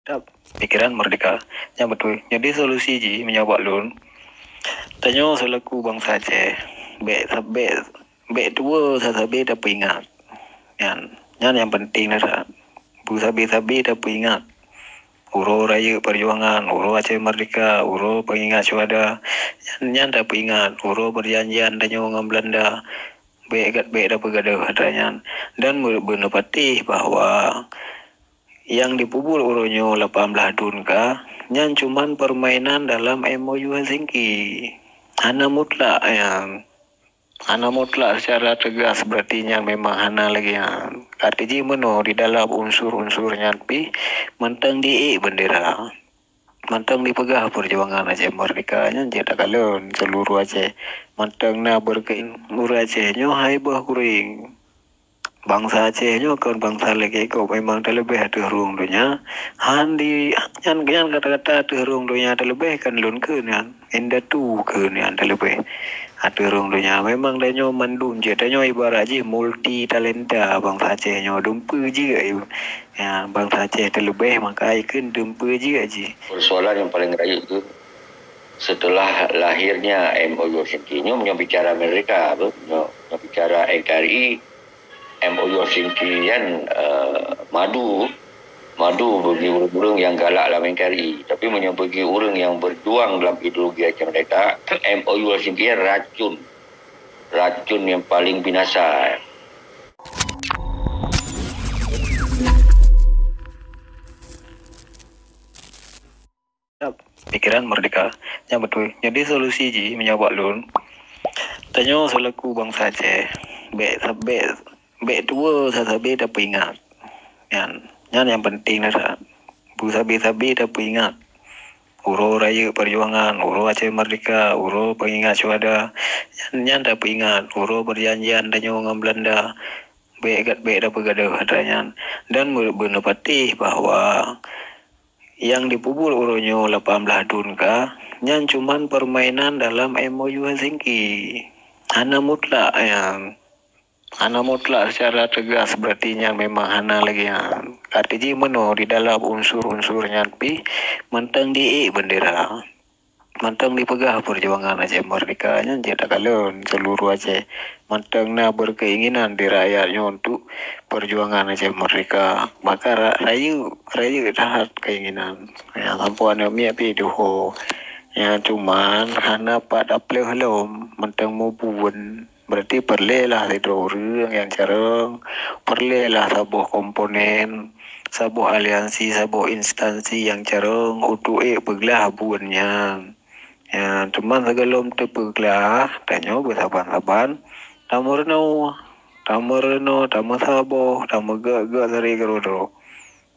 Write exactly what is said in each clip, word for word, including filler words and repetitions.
Tap, pikiran merdeka. Nyang beutôi. Jadi solusi jih meunyoe bak lôn, tanyoe seulaku bansa Aceh, bèk, bèk, bèk tuwoe sabe-sabe tapeuingat. Nyan, nyan nyang penting that. Beusabe-sabe tapeuingat uroe rayeuk perjuangan, uroe Aceh Merdeka, uroe pengingat syuhada. Nyan, nyan tapeuingat uroe perjanjian tanyoe ngon Belanda. Bèk gat-, bèk tapeugadôh atra nyan. Dan meu-, beuneupatéh bahwa nyang jipeubuet uroe nyoe lapan blaih thôn ka, nyan cuman permainan dalam M O U Helsinki. Hana mutlak nyan. Hana mutlak secara tegas, berarti nyan memang hana lagèe nyan. Arti jih meunoe, di dalam unsur-unsur nyan pih mantong jiék bendera. Mantong jipeugah perjuangan Aceh Merdeka nyan cit takalon seuluruh Aceh. Mantong na beureukat ureueng Aceh nyoe hai boh keuring. Bansa Aceh nyoe kon bansa lagèe gob, memang teuleubeh ateueh rhueng donya. Han di, nyan, nyan kata-kata ateueh rhueng donya teuleubeh kon lôn kheun nyan. Indatu kheun nyan teuleubeh ateueh rhueng donya. Memang tanyoe mandum jih, tanyoe ibarat jih multi talenta bansa Aceh nyoe. Dumpeue jih, ya, bansa Aceh teuleubeh, maka ikheun dumpeue jih jih. Persoalan yang paling rayeuk tu, setelah lahirnya M O U Helsinki, nyoe, nyoe bicara Amerika, apa? Nyoe, nyoe bicara N K R I, M O U Helsinki nyan, eh, madu, madu bagi ureueng-ureueng nyang galak lam N K R I. Tapi meunyoe bagi ureueng nyang berjuang dalam ideologi Aceh Merdeka, M O U Helsinki nyan racun. Racun yang paling binasa. Pikiran merdeka. Nyang beutôi. Jadi solusi jih meunyoe bak lôn, tanyoe seulaku bansa Aceh, bèk, bèk, bèk tuwoe sabe-sabe tapeuingat. Nyan, nyan nyang penting that. Beusabe-sabe tapeuingat uroe rayeuk perjuangan, uroe Aceh Merdeka, uroe pengingat syuhada. Nyan, nyan tapeuingat uroe perjanjian tanyoe ngon Belanda. Bèk gat-, bèk tapeugadôh atra nyan. Dan meu-, beuneupatéh bahwa nyang jipeubuet uroe nyoe lapan blaih thôn ka, nyan cuman permainan dalam M O U Helsinki. Hana mutlak nyan. Hana mutlak secara tegas, berarti nyan memang hana lagèe nyan. Arti jih meunoe, di dalam unsur-unsur nyan pih mantong jiék bendera. Mantong jipeugah perjuangan Aceh Merdeka nyan cit takalon seuluruh Aceh. Mantong na beurkeinginan di rakyat nyoe untuk perjuangan Aceh Merdeka. Maka ra-, rayeuk, rayeuk that keinginan. Nyang sampoe aneuk miet pih tuho. Nyang cuman hana pat tapleuh lom, mantong mubuon. Berarti peureulèe lah sidroe ureueng nyang carông, peureulèe lah saboh komponen, saboh aliansi, saboh instansi nyang carông untuk ék peuglah buon nyan. Ya, teuma sigohlom teupeuglah, tanyoe beusaban-saban tameurunoe, tameurunoe, tameusaboh, tameugèt-gèt dari keudroe-droe.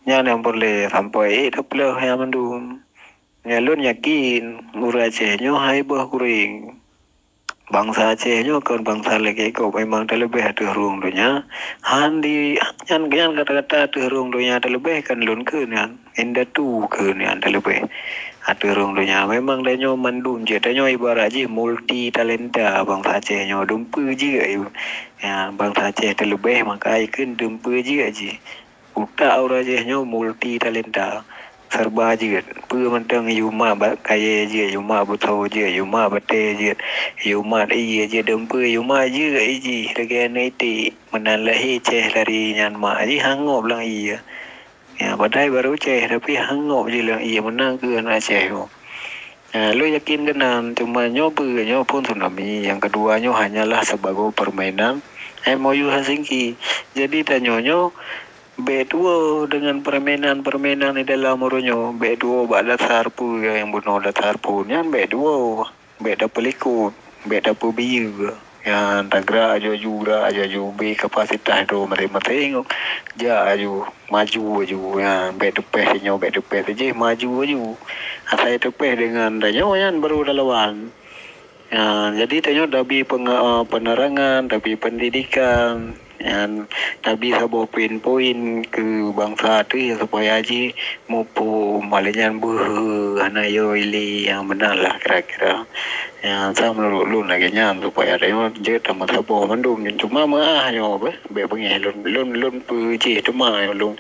Nyan nyang peureulèe sampoe ék tapleuh nyan mandum. Nyan lôn yakin, ureueng Aceh nyoe hai boh keuring. Bansa Aceh nyoe kon bansa lagèe gob, memang teuleubeh ateueh rhueng donya. Han di, nyan, nyan kata-kata ateueh rhueng donya teuleubeh kon lôn kheun nyan. Indatu kheun nyan teuleubeh ateueh rhueng donya. Memang tanyoe mandum jeuet, tanyoe ibarat jih multi talenta bansa Aceh nyoe. Dumpeue jeuet, ya, bansa Aceh teuleubeh, maka ikheun dumpeue jeuet jih. Utak ureueng Aceh nyoe multi talenta, serba jeuet. Peue mantong yue mak ba-, kayèe jeuet, yue mak beusoe jeuet, yue mak batèe jeuet, yue mak ié jeuet, dumpeue yue mak jeuet jih lagèe aneuk iték. Meunan lahé cèh dari nyan mak jih hangôb lam ié. Ya, padahai barô cèh, tapi hangôb jih lam ié, meunan keuh aneuk Aceh nyoe. Ya, lôn yakin keunan, cuma nyoe peue, nyoe phôn tsunami. Nyang keudua nyoe hanyalah sebagai permainan M O U Helsinki. Jadi tanyoe nyoe bèk tuwoe deungon permainan-permainan di dalam uroe nyoe. Bèk tuwoe bak dasar peue nyang bunoe dasar phôn nyan, bèk tuwoe. Bèk tapeulikot, bèk tapeubiyeu. Nyan, tagrak aju-aju, grak aju-aju, bri kapasitas droe maséng-maséng. Jak aju, maju aju. Nyan, bèk teupèh sinyoe, bèk teupèh sijih, maju aju. Asai teupèh deungon tanyoe nyan baru talawan. Nyan, jadi tanyoe tabi penge-, eh, penerangan, tabi pendidikan. Nyan tabi saboh poin-poin keu bansa teuh supaya jih muphom, lé nyan beuhe hana yo ilé nyang meunan lah kira-kira. Nyang sa meunurot lôn lagée nyan supaya tanyoe jeuet tameusaboh mandum. Cuma meu'ah nyoe beh, bék beungéh lôn, lôn, lôn peujih teuma lôn.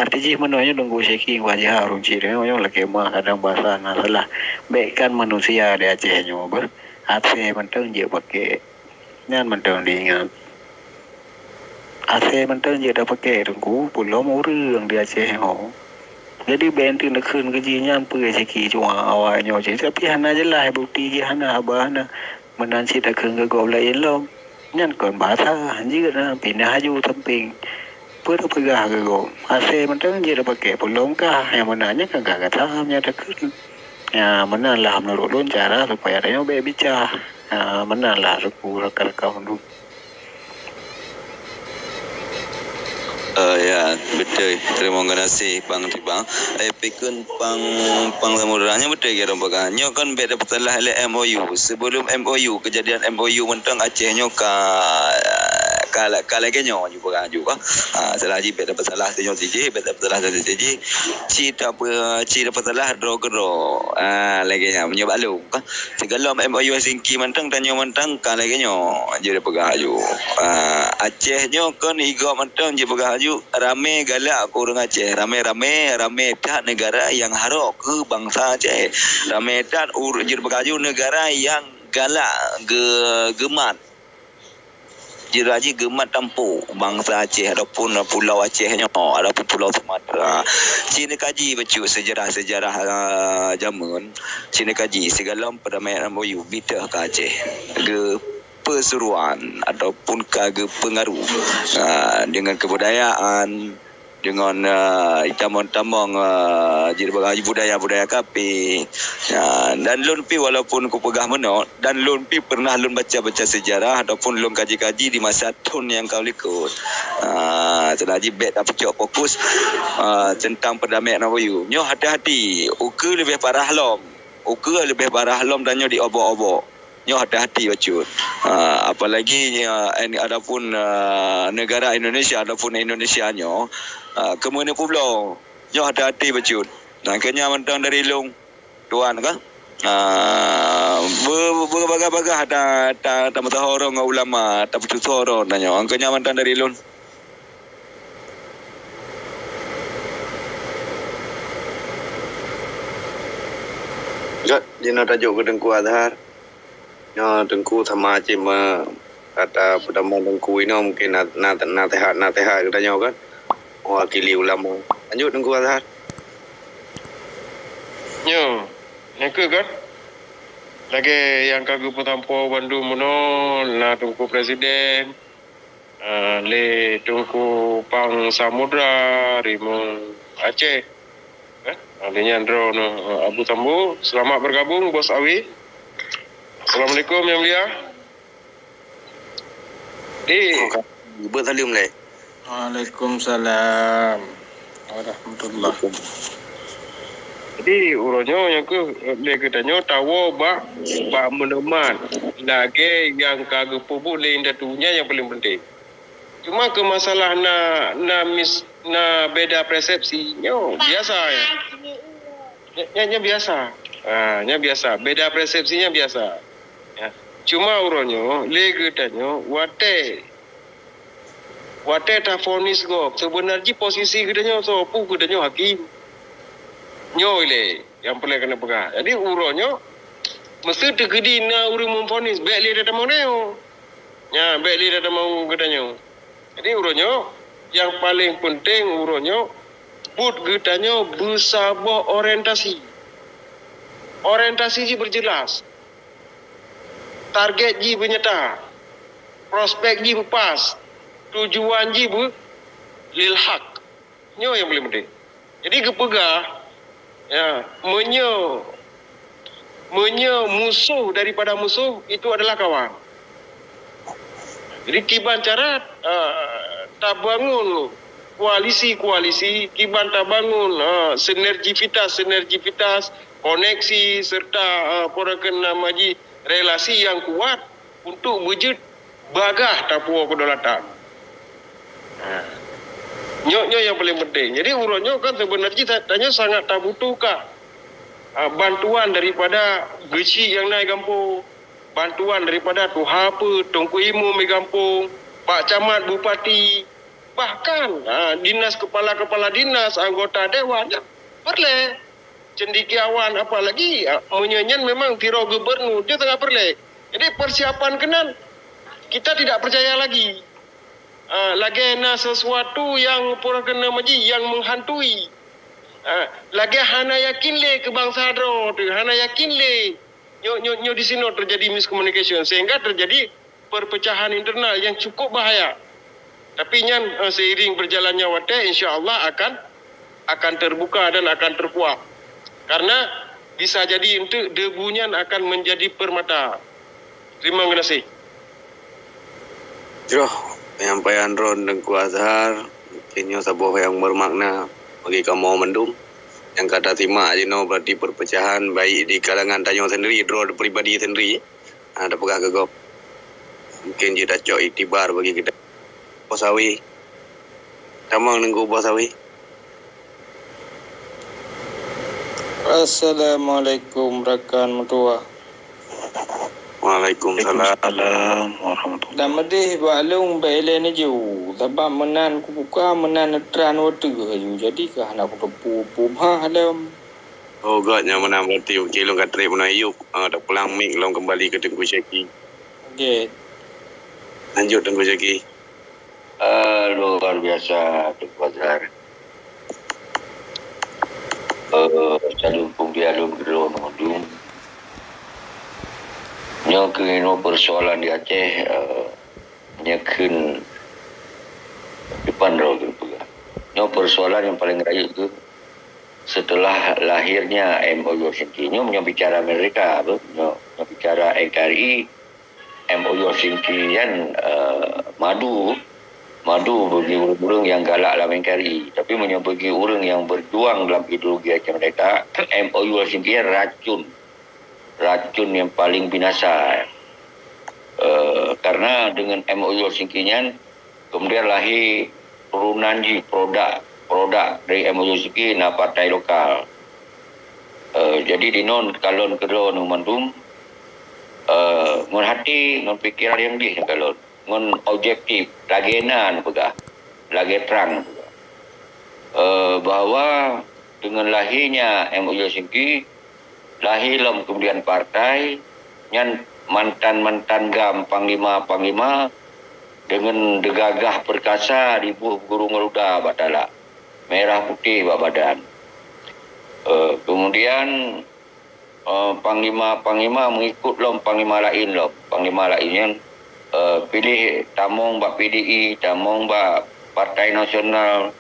Arti jih meunoe nyoe Teungku Syeki Wajah Runci nyoe, nyoe lagée meu'ah kadang basa na salah. Bék kan manusia di Aceh nyoe beh. Asée mantong jeuet paké. Nyan mantong diingat. Asée mantong jeuet tapaké Teungku, peulom ureuëng di Aceh nyoe. Jadi bék teuneukheun keu jih nyan peue siki cuma awak nyoe cit, tapi hana jeulaih bukti jih hana haba hana. Meunan cit takheun keu gob laén lom. Nyan kon basa, jeuet na pinah aju sampéng. Peue tapeugah keu gob? Asée mantong jeuet tapaké peulom kah, nyang meunan nyan kan ka gata nyang takheun. Ya, meunan lah meunurot lôn cara supaya tanyoe bék bica. Ya, meunan lah Teungku rakan-rakan mandum. Eh, ya, beutôi. Terima kasih, Pang Tibang. Eh, pikun Pang, Pang Samudra, nyoe beutôi keu ureuëng peugah. Nyoe kan bék tapeusalah lé M O U. Sebelum M O U, kejadian M O U mantong Aceh nyoe ka, ka, ka lagée nyoe ju peugah ju ka. Ha, salah jih bék tapeusalah sinyoe sijih, bék tapeusalah sinyoe sijih. Ci tape-, ci tapeusalah droe keudroe. Ha, lagée nyan, meunyoe bak lôn ka. Sigohlom M O U Helsinki mantong, tanyoe mantong ka lagée nyoe, jeuet tapeugah aju. Ah, Aceh nyoe kon igob mantong jeuet peugah aju, ramé galak keu ureuëng Aceh, ramé-ramé, ramé that negara nyang harok keu bansa Aceh. Ramé that ur-, jeuet peugah aju negara nyang galak ge-, geumat. Jira jih geumat tampok bansa Aceh ataupun pulau Aceh nyoe ataupun pulau Sumatera. Ci neukaji bacut sejarah-sejarah, ah, jameun, ci neukaji sigohlom perdamaian M O U biteuh ka Aceh geupeusuruan ataupun ka geupeungaruh, ah, dengan kebudayaan, deungon, eh, tamong-tamong, eh, jih budaya-budaya kafé. Ya, dan lôn pih walaupun kupeugah meunoe, dan lôn pih pernah lôn baca-baca sejarah ataupun lôn kaji-kaji di masa thon nyang ka likot. Ah, seudeh jih bék tapeucok fokus, ah, teuntang perdamaian N O U. Nyoe hati-hati, ukeue leubeh parah lom. Ukeue leubeh parah lom dan nyoe diobok-obok. Nyoe hati-hati bacut. Ha, apalagi, ha, en-, adapun, ha, negara Indonesia ataupun Indonesia nyoe, ha, keumeuneupulo. Nyoe hati-hati bacut. Nah, keu nyan mantong dari lôn, tuan ka. Ha, be-, be-, bagah-bagah ta-, ta-, tameutuha droe ngon ulama, tameutuha droe tanyoe. Keu nyan mantong dari lôn. Jot, jinoe tajok keu Teungku Azhar. Nyoe Teungku sama cit me-, kata peudamai Teungku inoe mungkin na, na, nasehat-nasehat geutanyoe kan, mewakili ulama. Lanjut Teungku Azhar. Nyoe, nyang keu kan? Lagée nyang ka geupeusampoe bandum bunoe na Teungku Presiden, ah, lé Teungku Pang Samudra, Rimueng Aceh. Eh, ah, lé nyan droe nyoe, ah, Abu Tambu, selamat bergabung, Bos Awi. Assalamualaikum, Yang Mulia. Di. Oh, ka-, buet saleuem lé. Waalaikumsalam warahmatullah. Jadi, uroe nyoe nyang keuh, eh, lé geutanyoe tawoe bak, bak meunumat lagée nyang ka geupeubuet lé indatu nyan nyang paleng penting. Cuma keu masalah na, na mis-, na beda persepsi, nyoe biasa ya. Nya, nya, nya biasa. Ha, nya biasa. Beda persepsi nya biasa. Ya. Cuma uroe nyoe, lé geutanyoe, watée, watée tafonis gob, seubeuna jih posisi geutanyoe soe, peue geutanyoe hakim. Nyoe ilée nyang peureulée keuneuk peugah. Jadi, uroe nyoe, meuseu teukeudi na ureuëng meufonis, bék lé tatamong nyoe. Nya, bék lé tatamong geutanyoe. Jadi, uroe nyoe, nyang paleng penting uroe nyoe, buet geutanyoe beusaboh orientasi. Orientasi jih beujeulaih. Target jih beunyata. Prospek jih beupas. Tujuan jih beu lil hak. Nyoe nyang paleng penting. Jadi geupeugah, ya, meunyoe, meunyoe musoh daripada musoh, itu adalah kawan. Jadi kiban cara, eh, tabangun koalisi-koalisi, kiban tabangun, eh, sinergivitas-sinergivitas, koneksi serta, eh, apa nama jih, relasi yang kuat untuk beujeuet bagah tapuwoe kedaulatan. Ha. Nyoe, nyoe nyang paling penting. Jadi, uroe nyoe kan sebenarnya ta-, tanyoe sangat tabutuhkan, ha, bantuan daripada geuchik nyang na i gampông, bantuan daripada tuha peuet, teungku imum i gampông, pak camat, bupati, bahkan, ha, dinas, kepala-kepala dinas, anggota dewan, nyan peureulèe. Cendekiawan, apalagi, ha, meunyoe nyan memang sidroe gubernur, nyoe sangat peureulèe. Jadi, persiapan keunan, kita tidak percaya lagi. Ah, lagèe na sesuatu nyang pura keuneuk maji nyang menghantui. Ah, lagèe hana yakin lé keu bansa droe teuh, hana yakin lé. Nyoe, nyoe, nyoe di sinoe terjadi miscommunication sehingga terjadi perpecahan internal yang cukup bahaya. Tapi nyan, eh, seiring berjalannya watèe, insya Allah akan, akan terbuka dan akan terkuak. Karena bisa jadi enteuk debu nyan akan menjadi permata. Terima kasih. Jroh penyampaian droen Teungku Azhar, mungkin nyoe saboh nyang bermakna bagi kamoe mandum. Nyang ka tasimak jinoe berarti perpecahan baik di kalangan tanyoe sendiri, droe pribadi sendiri, ha, tapeugah keu gob. Mungkin jeuet tacok iktibar bagi geutanyoe. Boh Sawi. Tamong Teungku Boh Sawi. Assalamualaikum rakan meutuah. Waalaikumsalam. Waalaikumsalam warahmatullahi. Dan meudeh bak lôn bèk ilèe neujôk, sabab meunan kubuka, meunan neutran watèe laju. Jadi ka hana kuteupeue peue meuhah lom. Oh, göt nyan meunan berarti, mungkin lôn ka trép meunan. Iyup, ah, tapulang mik lôn kembali keu Teungku Syaki. Oke. Lanjut Teungku Syaki. Eh, luar biasa, Teungku Azhar. Eh, salam pembiar lôn keudroe mandum. Nyoe keunoe persoalan di Aceh, eh, nyoe kheun depan droe keupeugah. Nyoe persoalan nyang paling rayeuk keuh setelah lahirnya M O U Helsinki. Nyoe, nyoe bicara Amerika, apa? Nyoe, nyoe bicara N K R I, M O U Helsinki nyan, eh, madu, madu bagi ureueng-ureueng nyang galak lam N K R I. Tapi meunyoe bagi ureueng nyang berjuang dalam ideologi Aceh Merdeka, M O U Helsinki nyan racun. Racun yang paling binasa. Eh, karena dengan M O U Helsinki nyan, kemudian lahir turunan jih produk, produk dari M O U Helsinki na partai lokal. Eh, jadi di non kalon keudroe mandum, eh, ngon hati, ngon pikiran nyang jih kalon, ngon objektif, lagèe na neupeugah, lagèe trang neupeugah. Eh, bahwa dengan lahirnya M O U Helsinki, lahir lom kemudian partai, nyan mantan-mantan GAM, panglima-panglima, dengan degagah perkasa dibuh gurung garuda bak talak, merah putih bak badan. Eh, kemudian, eh, panglima-panglima mengikut lom panglima lain lom. Panglima lain nyan, eh, piléh tamong bak P D I, tamong bak Partai Nasional.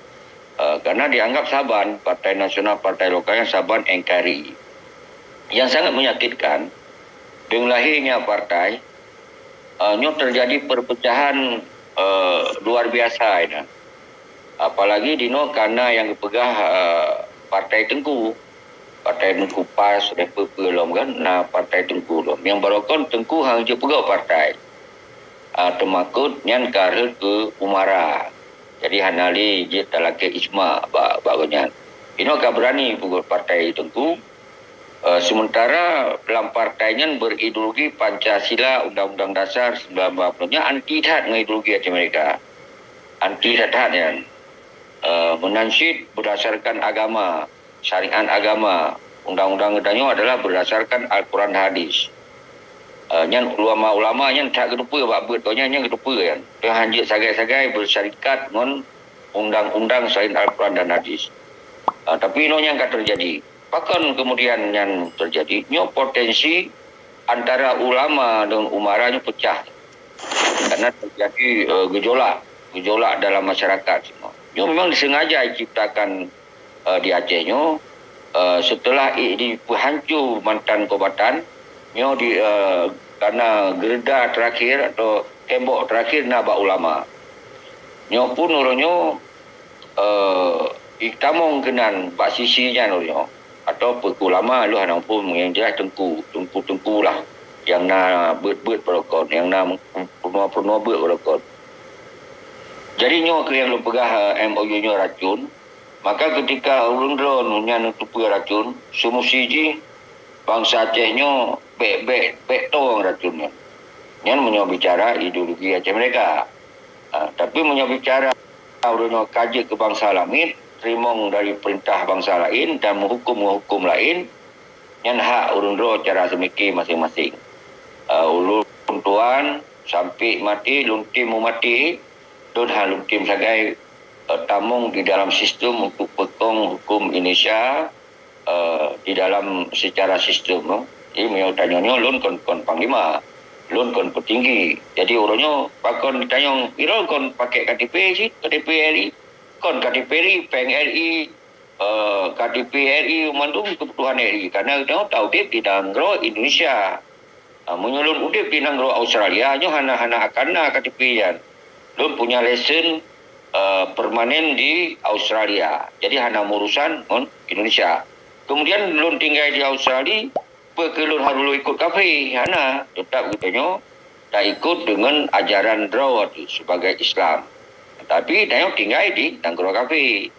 Eh, karena dianggap saban Partai Nasional, partai lokal nyan saban N K R I. Yang sangat menyakitkan, dengan lahirnya partai, eh, nyoe terjadi perpecahan, eh, luar biasa ina. Apalagi di noe kana nyang geupeugah, eh, partai Teungku. Partai Teungku PAS, dan peue-peue lom kan, na partai Teungku lom. Nyang barokon Teungku hana jeuet peugöt partai. Ah, teumakot nyan ka rhot keu umara. Jadi hana lé jeuet talakèe ijma bak, bak gobnyan. Inoe ka beurani peugöt partai Teungku. Eh, sementara lam partai nyan berideologi Pancasila, Undang-Undang Dasar sembilan belas empat puluh lima nyan anti that ngon ideologi Aceh Merdeka. Anti that-that nyan. Eh, meunan cit berdasarkan agama, syariat agama, undang-undang geutanyoe adalah berdasarkan Al-Quran dan Hadis. Eh, nyan ulama-ulama nyan that geuteupeue bak beuet donya nyan geuteupeue nyan. Teuh hanjeuet sagai-sagai bersyarikat ngon undang-undang selain Al-Quran dan Hadis. Eh, tapi inoe nyang ka terjadi. Pakon kemudian nyan terjadi? Nyoe potensi antara ulama dengan umara nyoe pecah. Karena terjadi, eh, gejolak, gejolak dalam masyarakat. Nyoe memang disengaja diciptakan, eh, di Aceh nyoe, eh, setelah i-, dipeuhanco mantan kombatan, nyoe di, eh, karena gereda terakhir atau tembok terakhir na bak ulama. Nyoe pun uroe nyoe, eh, itamong keunan bak sisi nyan uroe nyoe. Atau Teungku Ulama lôn hana muphom, nyang jeulaih teungku, teungku-teungku lah. Nyang na beuet-beuet barokon, nyang na peurunoe-peurunoe beuet barokon. Jadi nyoe keuh nyang lôn peugah, eh, M O U nyoe racun. Maka keutika ureuëng droeneuh nyan neuteupeue racun, seumusi jih bansa Aceh nyoe bék-bék bék tong racun nyan. Nyan meunyoe bicara ideologi Aceh Merdeka. Ah, tapi meunyoe bicara ureuëng nyoe ka jeuet keu bansa lamiet, teurimong dari peurintah bansa laén dan meuhuköm ngon huköm laén, nyan hak ureuëng droe cara seumike maséng-maséng. Ah, ulôn tuan sampai maté, lôn tem meumaté, lôn hana lôn tem sagai, eh, tamong di dalam sistem untuk peukong huköm Indonesia, eh, di dalam secara sistem, eh. Jadi meunyoe tanyoe nyoe lôn kon, kon panglima, lôn kon peutinggi. Jadi uroe nyoe pakon tanyoe, iroe kon pakai K T P cit, K T P R I, kon K T P R I, péng R I, eh, K T P R I mandum keubutuhan R I. Karena tanyoe taudép di nanggroe Indonesia. Ah, meunyoe lôn udép di nanggroe Australia, nyoe hana, hana akan na K T P nyan. Lôn punya lesen, eh, permanen di Australia. Jadi hana meurusan ngon Indonesia. Kemudian lôn tinggai di Australia, peu keuh lôn harôh lôn ikot kafé? Hana, teutap geutanyoe taikot deungon ajaran droe teuh sebagai Islam. Tapi tanyoe tinggai di nanggroe kafé.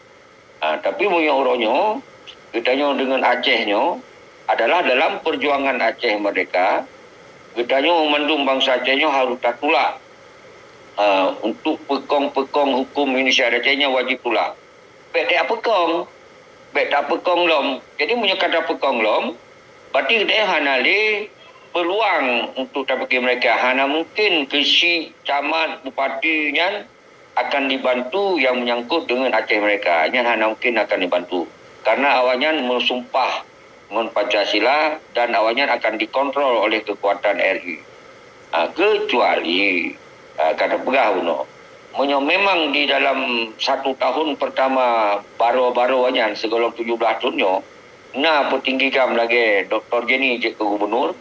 Ah, tapi meunyoe uroe nyoe, geutanyoe deungon Aceh nyoe adalah dalam perjuangan Aceh Merdeka, geutanyoe mandum bansa Aceh nyoe harôh tatulak, ah, untuk peukong-peukong huköm Indonesia, Aceh nyoe wajéb tulak. Bék tapeukong, bék tapeukong lom. Jadi meunyoe ka tapeukong lom, berarti geutanyoe hana lé peuluang untuk tapike Merdeka. Hana mungkin keu si camat, bupati nyan akan dibantu yang menyangkut dengan Aceh Merdeka. Nyan hana mungkin akan dibantu. Karena awaknyan meusumpah ngon Pancasila dan awaknyan akan dikontrol oleh kekuatan R I. Ha, kecuali, ha, ka tapeugah bunoe, meunyoe memang di dalam satu tahun pertama baroe-baroe nyan sigohlom tujoh blaih thon nyoe, na peutinggi GAM lagée Doktor Jenny jeuet keu gubunur,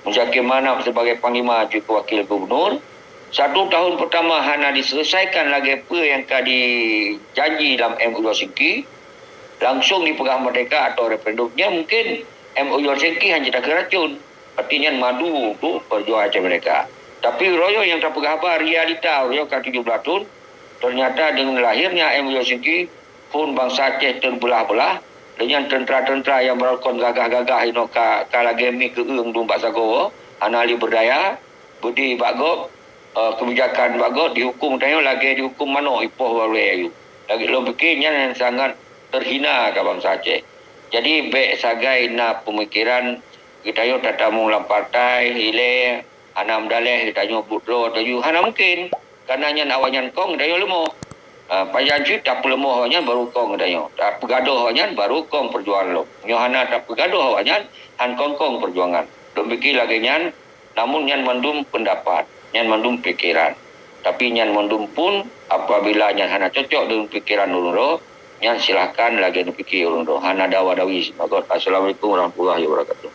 Muzakir Manaf sebagai panglima jeuet keu wakil gubunur, satu tahun pertama hana diselesaikan lagée peue nyang ka dijanji lam M O U Helsinki, langsung dipeugah merdeka atau referendum, nyan mungkin M O U Helsinki hana jeuet takheun racun. Berarti nyan madu untuk perjuangan Aceh Merdeka. Tapi royoe nyang tapeugah haba realita royoe ka tujoh blaih thon, ternyata dengan lahirnya M O U Helsinki, phon bansa Aceh teubeulah-beulah, lheueh nyan teuntara-teuntara nyang barokon gagah-gagah inoe ka, ka lagée mi keueung dum bak sagoe, hana lé beudaya, beudé bak gob, eh, keubijakan bak gob, dihuköm tanyoe lagée dihuköm manok ipoh bak ulée ayue. Lagée lôn pike nyan nyang sangat terhina keu bansa Aceh. Jadi bék sagai na peumikiran geutanyoe tatamong lam partai, ilée, hana meudaleh geutanyoe buet droe taju, hana mungkin. Karena nyan awaknyan kong geutanyoe leumoh. Ah, pajan cit tapeuleumoh awaknyan baru kong geutanyoe. Tapeugadoh awaknyan baru kong perjuangan lom. Nyoe hana tapeugadoh awaknyan, han kong-kong perjuangan. Lôn pike lagée nyan, namun nyan mandum pendapat, nyan mandum pikeran. Tapi nyan mandum pun apabila nyan hana cocok dengan pikeran ureuëng droe, nyan silahkan lagée neupike ureuëng droe. Hana dawa-dawi sibagot. Assalamualaikum warahmatullahi wabarakatuh.